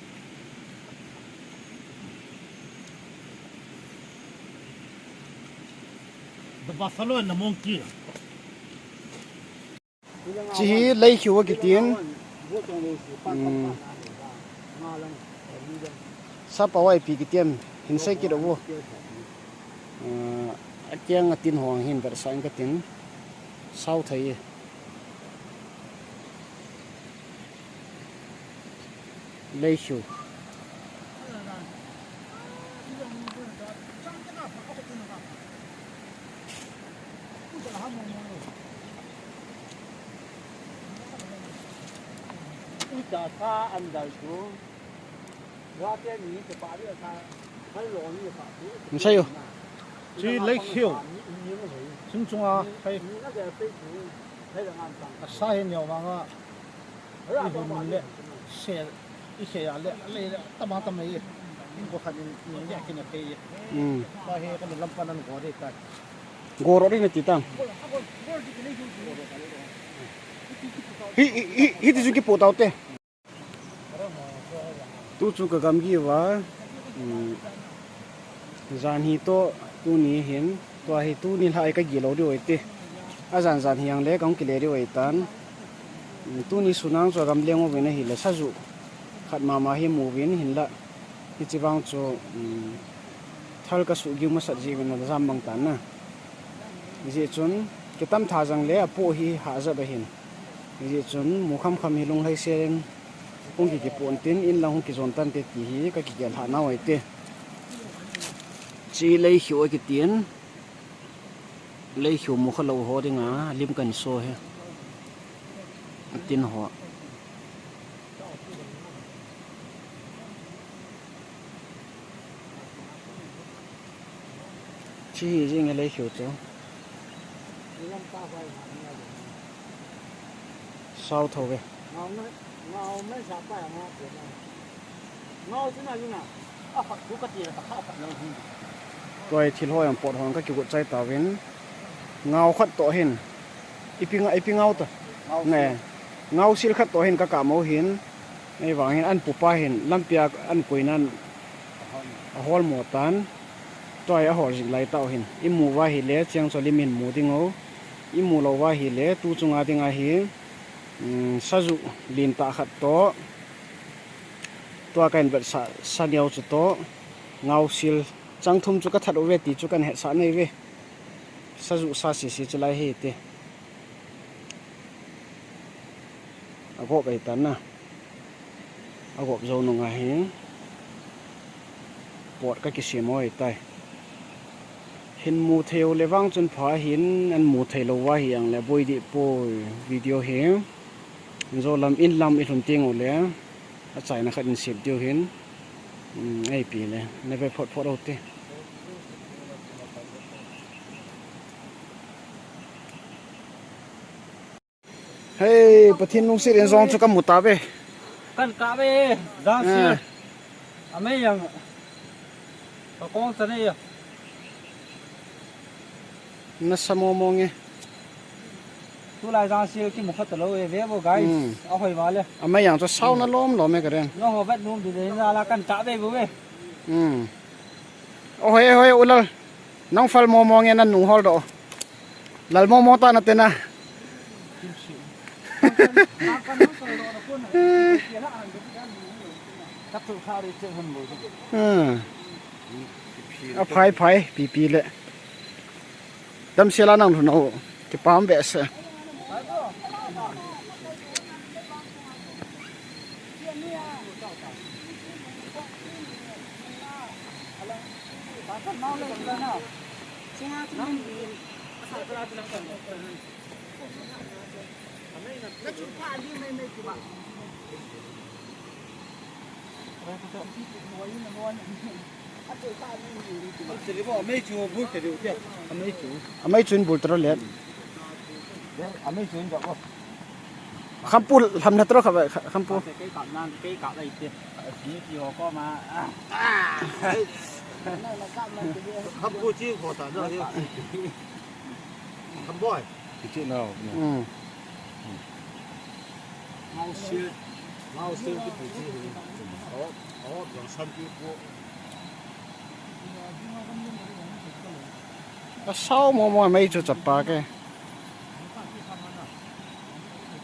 The buffalo and the monkey. Chi hi leikhiu akitin. Hmm. Sapa wai pi kitiam hin sei kit avo. Ah, akiang atin hong hin ber sa in katin. Sau thei. Leikhiu. Ui, ta sa an dal chu. Ra te ni te pa ri sa. Hai lo ni sa. Ni sa yo. Chi leikhiu. Chung chunga hai. Ni na de pe chu. Hai la ngan tang. A sa hin yo ma nga. I hun le, se, i se a le, le, le, tama tama i. Ko khan in, ni ya kin a pe i. Hmm. Ba he ka lam pa nan go de ta. Go ro de na ti tang. Hi, hi, hi, hi ti chu kipo tau te. Tu chu ka gamgi uva. Hmm. Jan hi toh tuni hin, tua hi tuni lhah a ka gilou diu ahi ti. A jan jan hiang le ka hung kile diu ahi tan. Tuni sunang chu a gamleng uvin ahile sazu khat mama hi mu uvin hinlah. Hichi vang chu, um, thal ka suh giu masat jeh uvin a jam bang tan na. Hijeh chun kitam tha jang le apoh hi hahjat ahin. Hijeh chun mu khamkham hi lunglhai sel in hung kikipon tin, in lang hung kijon tante ti hi kakigel lhah nau ahi te. Chi leikhiu akitin. Leikhiu mu khalou ho dinga lim kahin so hi. Atin ho. Chi hi jing e leikhiu chu. Sao tho ve. Tua hi thil ho jong pot hon kakigot chai tauvin. Ngau khat toh hin. Ipi nga, ipi ngau ta. Ngau sil. Nge. Ngau sil khat toh hin kakap mo hin. Ahivang hin an pupa hin. Lampia an koinan. Ahol mo tan. Tua hi ahol jing lai tau hin. Imu uva ahile, chiang chu lim in mu ding u. Imu lou uva ahile, tu chunga dinga hi. Um, sajuh lentah khat toh. Tua kahin vetsah, sa neo chu toh. Ngau sil. Chang thum chu kathat uve ti chu kahin hetsah nai ve. Sajuh sa sese chu lai hi te. Agop ahi tan na. Agop jou nunga hi. Pot kakisem u ahi tai. Hin mu thei u le vang chun pha hin, an mu thei lou uva hi ang le boi deh poi video hi. Jou lam in lam ilhun teng u le. Achaina khat in sep diu hin. Um, ahi pi le. Na ve phot phot u te. Hei, Pathen lungset in jong chu kamu tauve. Kahin kap e, jangsil. Eh. Amei jang. Kakong chan e. Nasa momo nge. Tulai jangsil kimu kha talou e, ve vo guys. Hmm. Ahoi vale. Amei jang chu sao na lom lom e karen. Jong ho vet nom di de na la kahin kap e vo ve. Hmm. Ohoi, ohoi, u Lal. Nang phal momo nge nan nung hol doh. Lal momo ta na te na. Hmm. Aphai phai, pipi le. Damsel a nang lhun u. Kipah behseh. Amei chun bul tro le. Amei chun ja bo. Khampu lam na tro kha, khampu. Kei kap nan, kei kap lai te. Ni ti ho ko ma. Khampu chi ko ta do. Khamboi. Kichi nau. Hmm. Ngau sil, ngau sil kipu chi hi. Aw, aw, jong san kipu. Asao momo mei chu chapa ke.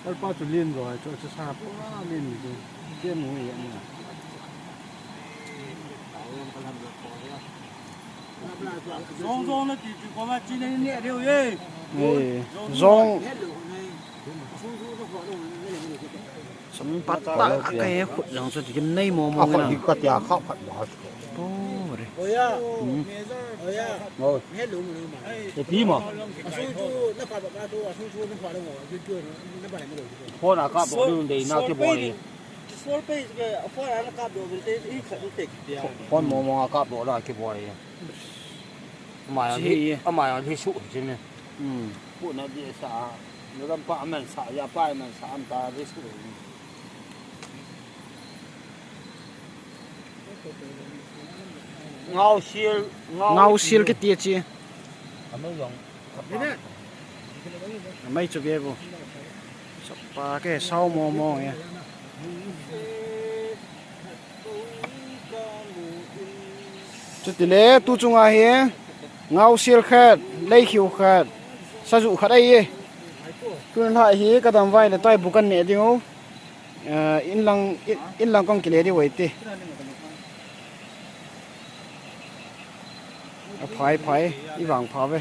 Alpa chu lin jo chu chu sa pa lin chu. Ken mu ya na. Jong jong na ti ti ko ma chi ne ne de ye. Eh, jong. Sum pat ta ka he khut jong chu ti kim nei momo na. Hi ka tia kha khat ma. Po re. Oya. Oya. Oi. He lu mu ma. E pi ma. Asu chu na pa ba tu, asu chu na pa lo. Ju ju na pa le mo. Phone a kap doh ding dei na kibol e. Sol pe ke phone a kap doh ding te i khat te ki dia. Phone momo a kap doh la kibol e. Amai a hi, amai a hi su chi ne. Hmm. Pu na di sa. Ni ram pa man sa ya pa man sa am ta di su. Ngau sil, ngau sil kiti chi. Amei jong. Amei chu ve vo. Sapa ke sao momo ya. Chuti le tu chunga hi ngau sil khat, leikhiu khat, sajuh khat ahi e. Tun lha hi kadam vai le tua hi bu kan neh ding u. Eh, in lang, in, in lang kong kile di wei ti. Aphai phai, i vang pha ve.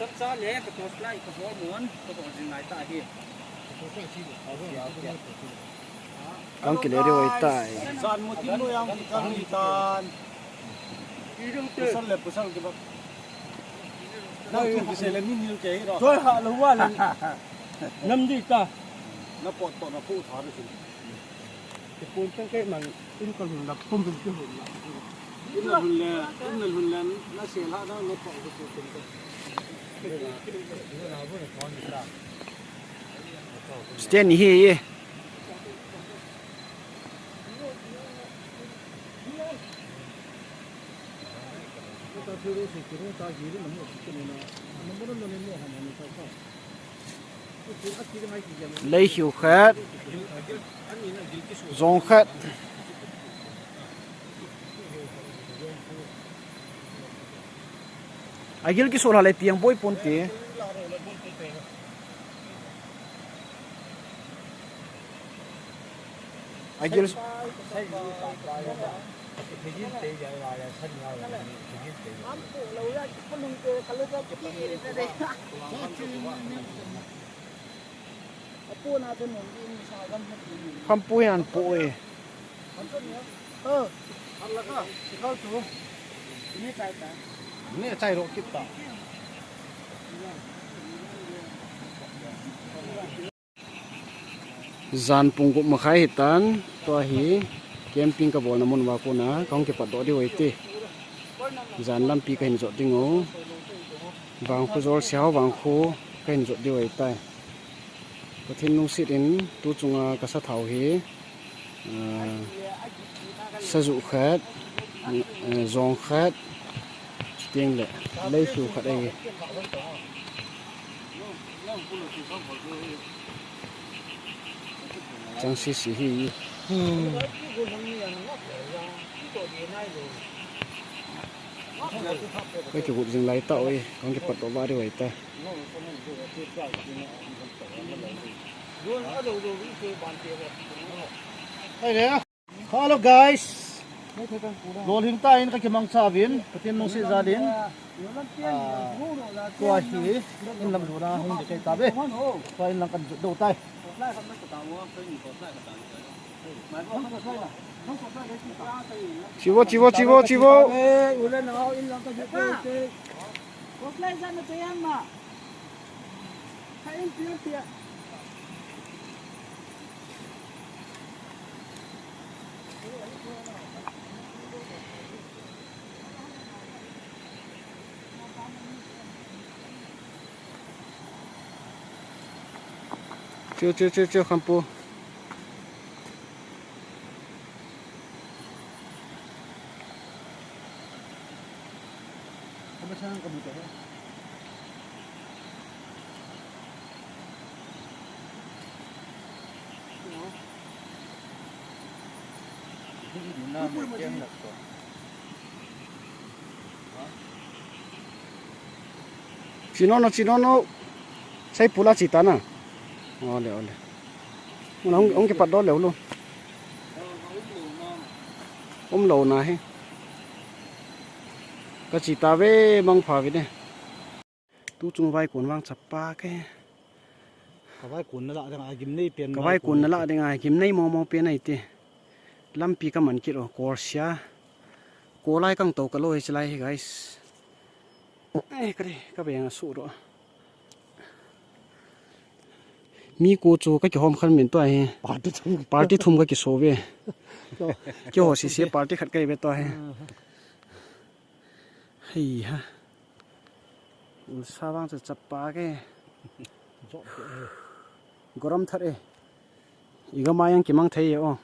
Chapcha le ka torch light ka bol mun, ka bol jing lai ta hi. Kang kile ding ahi tai. Jan mu tin mu yang ki kang ni tan. Pusal le pusal ki bak. Nang tu ki se le min nil ke hi ro. Toi ha lo wa le. Nam di ta. Na pot to na pu tha ri sin. Ti pun tang ke mang in ka lhun la pum pum ki lhun la. In la lhun le, in la lhun le, na se la na le pong ko pum pum. Stand hi ye. Lei hiu khat. Jong khat. Agil kisul ha le piang boi pon te. Agil. Khampu hi an pu e. Ne chai ro kit ta. Jan pung gup makhai hitan, tua hi camping ka bolna mun uva kona kahung kipat doh diu ahi tai. Jan lampi kahin jot ding u. Vangkho jol sehao vangkho kahin jot diu ahi tai. Pathen lungset in tu chunga ka sathao hi, ah, sajuh khat, eh, jong khat, chuteng le lei hiu khat ahi. Chang sisi hi. Kei kigup jing lai tau e, kong kipat doh va diu ahi tai. Hello guys. Lolhing tah in ka kimangcha uvin, Pathen lungset jal in. Ah, tua hi in lam luna hung ding ahi tai ve. Tua in lam kan jot doh tai. Chivo, chivo, chivo, chivo. Chiu, chiu, chiu, chiu, Khampu. Chinono, chinono. Sai pula chita na. Ole, ole. Hung, hung kipat doh leu lou. Umlou na hi. Ka chita ve mang pha ve ne. Tu chung vaikon vang chapa ke. Ka vaikon na la ding a gimnei pen. Ka vaikon na la ding a gimnei momo pen ahi tai. Lampi ka man kit o, kol sia. Kolai kang to ka lo hi chilai hi, guys. Eh, kare, ka veng a su ro. Mi ko chu ka kihom khan min tua hi. Party thum. Party thum ka kiso ve. Keiho sese party khat ka hi ve tua hi. Hei ha. Ulsa vang chu chapa ke. Gorom that e. Iga mai ang kimang thei e o.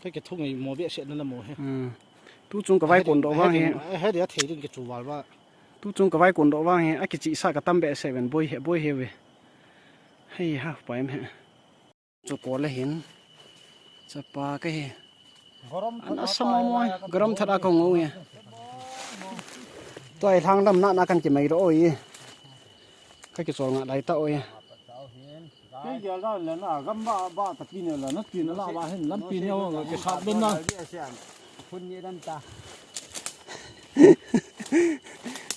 Ka kithung ei mo behseh na la mo he. Hmm. Tu chung ka vaikon doh vang hi. He dia thei ding kichu val va. Tu chung ka vaikon doh vang hi. A kichihsa ka tam behseh ven boi he, boi he ve. Hei ha, pa em he. Chu kol le hin. Chapa ka hi. An asa mo mo, gorom that a ka ngou e. Tua hi lhang lam na na kan kimai doh o e. Ka kichol nga lai ta o e. Kei gel dan le na, gam ba, ba ta pi ne la, na pi na la ba hin, lampi ne o, ke sap don na. Phun ni dan ta.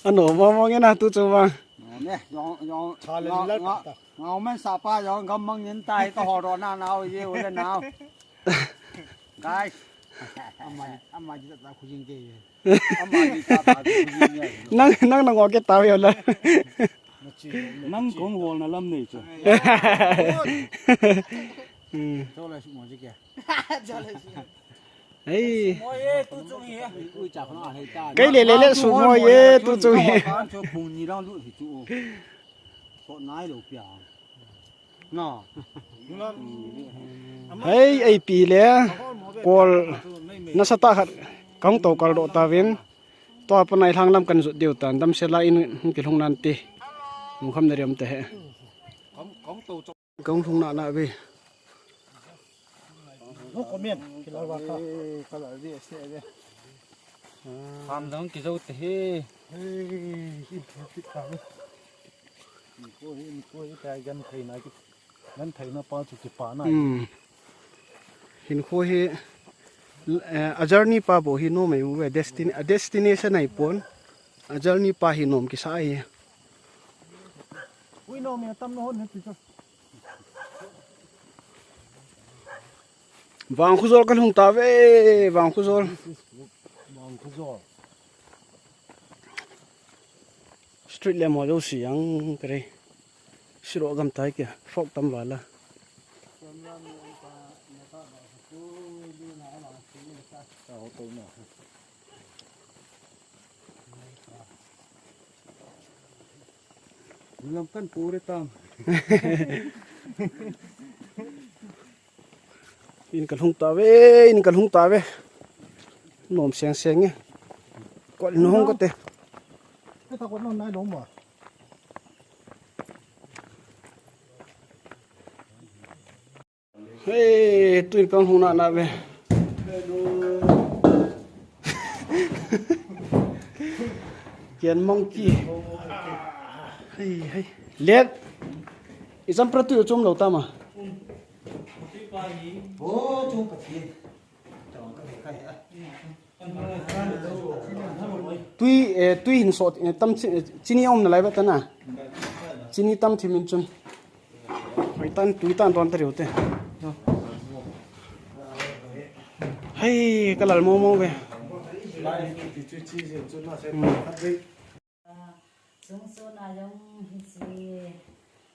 Ano, mong mong ina tu chu ba. Ne, yong, yong, Tha le nga, lal nga, tak tak. Nga men sa pa yong gam mang nin tai ka ho ro na nau ye u le nau. Guys. Ama, ama ji ta khu jing ke ye. Ama ji ta ta khu jing ye. Nang, nang nang o ke ta yo la. Nang kong hol na lam nei chu. Hmm. Cho la su mo ji ke. Cho la su. Hei. Mo ye tu chung hi. Ui cha khona hei ta. Kai le le le su mo ye tu chung hi. Kan cho phung ni lang lu hi chu. So nai lo pia. Na. Hei, ei pi le. Kol. Nasa ta khat. Kong to kal do ta vin. Tua panai lhang lam kan jot diu tan, damsel a in hung kilhung nan ti. Hung kham na riam te he. Kong lhung na na ve. No comment, kilal va kha. Kham dang kijo te he. Hey, in traffic ta ve. Ko hi, ko hi ta gan thei na ki. Nan theina pa chu kipa na. Hmm. Hinkho hi, eh, a journey pa bou hi nom ei u ve, destiny, a destination ahi pon. A journey pa hi nom kisa ahi. Ui, nom e, tam na hon ne ti chu. Vangkhojol ka lhung ta ve, Vangkhojol. Vangkhojol. Street le mo jo si ang kare. Siro gam tai ke, fog tam vala. Lam kan pure tam. In ka lhung ta ve, in ka lhung ta ve. Nom seng seng e. Ko in hung ko te. Ke ta ko nom nai lo mo. Hei, tu in ka hung na na ve. Kian monkey. Hei, hei. Let. Icham pra tu chom lo ta ma. Tui, eh, tui hin sot, eh, tam chi-, eh, chini om na lai ba ta na. Chini tam thim in chun. Hoi tan, tui tan ton ta riu te. Hei, ka lal mo mo ve. Hmm. Chung chuna jong hiche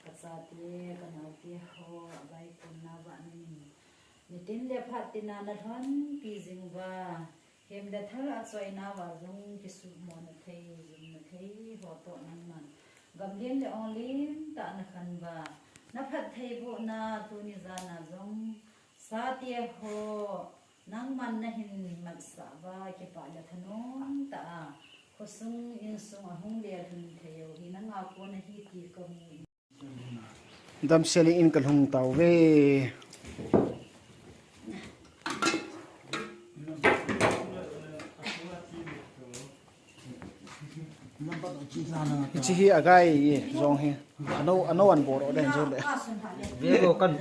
ka chate, ka naote ho, abai kun na ba nin. Nitin le phat tina na lhon pi jing uva. Hem le thal achoina uva jong kisuhmo na thei, jum na thei, ho toh nangman. Gamlen le onglen tah na khan uva. Na phattheibohna tuni jana jong. Chate ho, nangman nahin matsah uva, kipah le thanom tah a. Khosung insung ahung le lhun thei u hi nanga kona hi ti kamu. Damsel in ka lhung tau ve. Hiche hi a gai e, jong hi. Ano, ano an bol den jo le. Ve lo kan,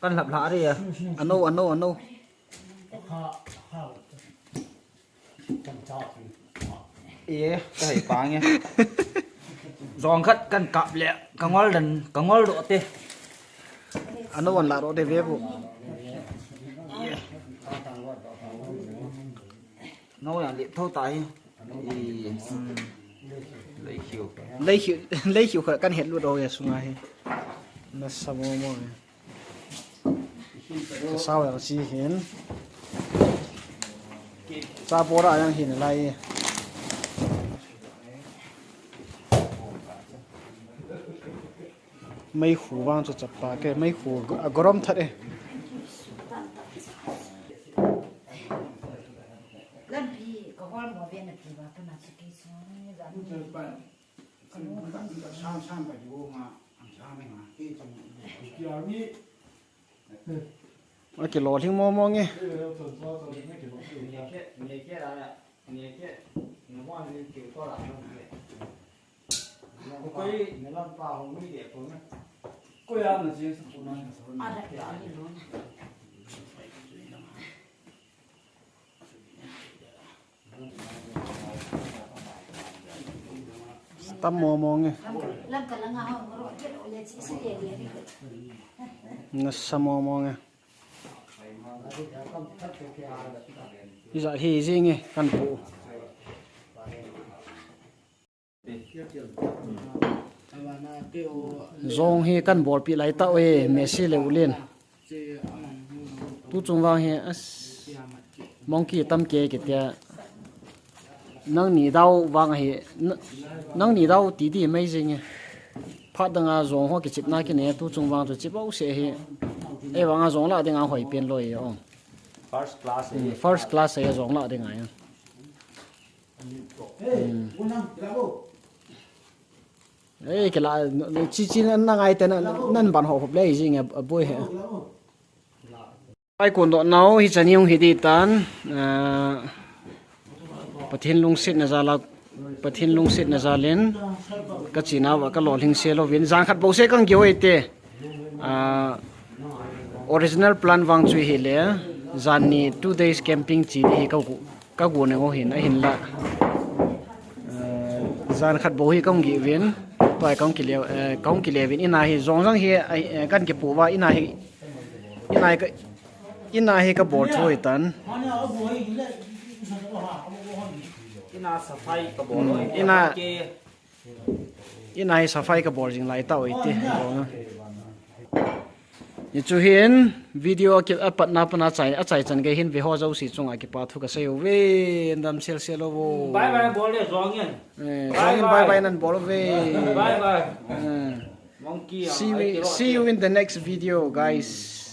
kan lap la re ya. Ano, ano, ano. E, ka hei pa nge. Jong khat kan kap le, ka ngol den, ka ngol do te. Ano an la do te ve bu. E. Ngau yang lip tho ta hi. I, hmm. Lei khiu. Lei khiu, lei khiu kha kan het lut o ya sunga hi. Na sa mo mo. Ka sao yang si hin. Sa bora yang hin lai. Meikhu vang chu chapa ke, meikhu a gorom that e. Lampi ka hol mo ve na ti ba ka na chu ki chu ni la ni. Ka nu ka san san ba ju ma ang sa me ma ki chu. Ki a mi. A kilolhing mo mo nge. Tam mo mo nge. Nasa mo mo nge. Ija hi jing nge kan pu. Jong hi kan bolpi lai ta e, Messi le Ulin. Tu chung vang hi, as, monkey tam ke ke tia. Nang ni dau vang hi, n-, nang ni dau ti di mai jing e. Phat dang a jong ho kichip na kine, tu chung vang chu chip au se hi. E vang a jong la ding a hoi pen loi o. First class e. First class e jong la ding a. Ei, kila, chi chi na ngai te na, nan ban ho hop le jing a boi he. Pai kun do nau hi chani hung hi di tan, ah, Pathen lungsetna jal a, Pathen lungsetna jal in, ka china va ka lolhing se lovin, jan khat bou se kang kihoi te. Ah, original plan vang chu hi le, jan ni two days camping chi di hi ka gu, ka gu ne ngo hin, a hin la. Ah, jan khat bou hi kang gi vin, toi kang kile, eh, kang kile vin, ina hi, jong jong hi, eh, kan kipu va, ina hi, Ina hi ka, ina hi ka bol thu hi tan. Ina safai ka bol. Hmm, ina, ina hi safai ka bol jing lai ta oi ti. Ni chu hin video ki a patna pana chai, a chai chan gei hin ve ho jouse chunga kipa thu ka sei uve, dam sel sel uvo. Bye bye bol le jong in. Eh, bye jong in bye bye. Bye bye nan bol uve. Bye bye. Eh. Monkey, ah, see we, see you in the next video, guys.